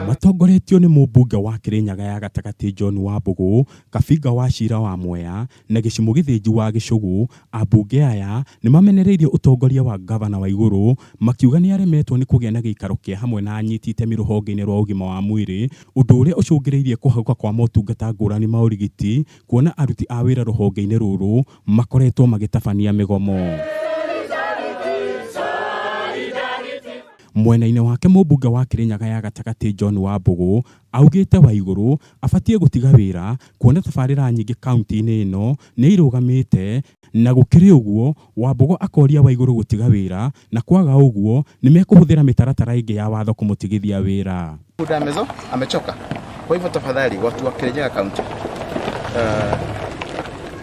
Matongoretio nĩ mũmbunge wa Kĩrĩnyaga ya gatagatĩ John Wambũgũ, Kabinga wa Ciira wa Mwea na Gĩcumũ Gĩthĩnju wa Gĩcũgũ, ambunge aya nĩ mamenereirie ũtongoria wa Ngavana Waigũrũ makiuga nĩ aremetwo nĩ kũgĩa na gĩikaro kĩa hamwe na anyiti itemi rũhonge-inĩ rwa ũgima wa mwĩrĩ, ũndũ ũrĩa ũcũngĩrĩirie kũhagũka kwa motungata ngũrani ma ũrigiti kuona aruti a wĩra rũhonge-inĩ rũrũ makoretwo magĩtabania mĩgomo. Mwena-inĩ wake mũmbunge wa Kĩrĩnyaga ya gatagatĩ John Wambũgũ augĩte Waigũrũ abatiĩ gũtiga wĩra kuona tabarĩra nyingĩ kaunti-inĩ ĩno nĩ irũgamĩte na gũkĩrĩ ũguo Wambũgũ akoria Waigũrũ gũtiga wĩra na kwaga ũguo nĩ mekũhũthĩra mĩtaratara ĩngĩ ya watho kũmũtigithia wĩra. Muda amezo amechoka. Kwa hivyo tafadhali watu wa Kirinyaga County,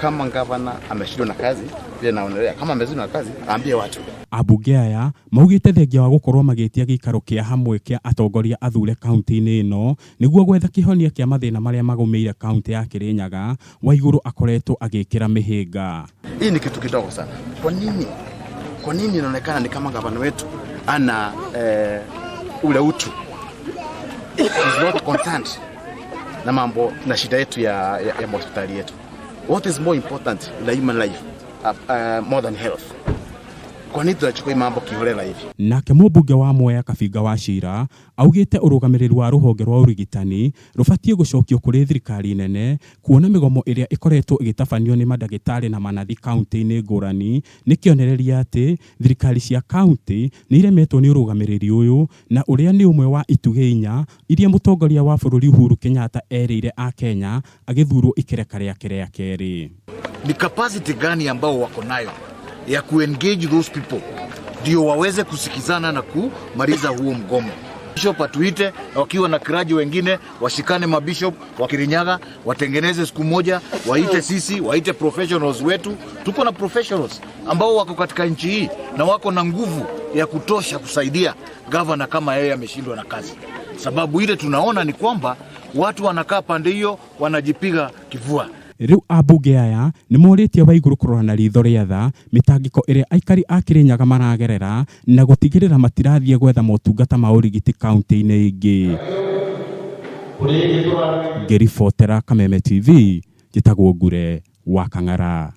kama gavana ameshindwa na kazi vile naonelea, kama ameshindwa na kazi aambie watu. Ambunge aya maugĩte thengia wa gũkorwo magĩtia gĩikaro kĩa hamwe kĩa atongoria athure kaunti-inĩ ĩno nĩguo gwetha kĩhonia kĩa mathĩna marĩa magũmĩire kaunti ya Kĩrĩnyaga, Waigũrũ akoretwo agĩkĩra mĩhĩnga. Hii ni kitu kidogo sana. Kwa nini? Kwa nini inaonekana ni kama gavana wetu ana ule utu? He's not concerned na mambo na shida yetu ya hospitali yetu. What is more important in a human life more than health? Kwa nini tunachukua hii mambo kiholela hivi? Nake mũmbunge wa Mwea Kabinga wa Ciira augĩte ũrũgamĩrĩri wa rũhonge rwa ũrigitani rũbatiĩ gũcokio kũrĩ thirikari nene kuona mĩgomo ĩrĩa ĩkoretwo ĩgĩtabanio nĩ mandagĩtarĩ na manathi kaunti-inĩ ngũrani nĩ kĩonereria atĩ thirikari cia kaunti nĩ iremetwo nĩ ũrũgamĩrĩri ũyũ na ũrĩa nĩ ũmwe wa itugĩ inya iria mũtongoria wa bũrũri Uhuru Kenyatta erĩire Akenya agĩthurwo ikereka rĩake rĩa kerĩ. Ni capacity gani ambao wako nayo ya kuengage those people ndio waweze kusikizana na kumaliza huo mgomo? Bishop atuite wakiwa na clergy wengine washikane, mabishop wa Kirinyaga watengeneze siku moja, waite sisi, waite professionals wetu. Tuko na professionals ambao wako katika nchi hii na wako na nguvu ya kutosha kusaidia gavana kama yeye ameshindwa na kazi. Sababu ile tunaona ni kwamba watu wanakaa pande hiyo wanajipiga kifua. Rĩu ambunge aya nĩ morĩtie Waigũrũ kũrora na ritho rĩa tha mĩtangĩko ĩrĩa aikari a Kĩrĩnyaga maragerera na gũtigĩrĩra matirathiĩ gwetha motungata ma ũrigiti kaunti-inĩ ingĩ. Ngĩribotera Kameme TV, njĩtagwo Ngure wa Kang'ara.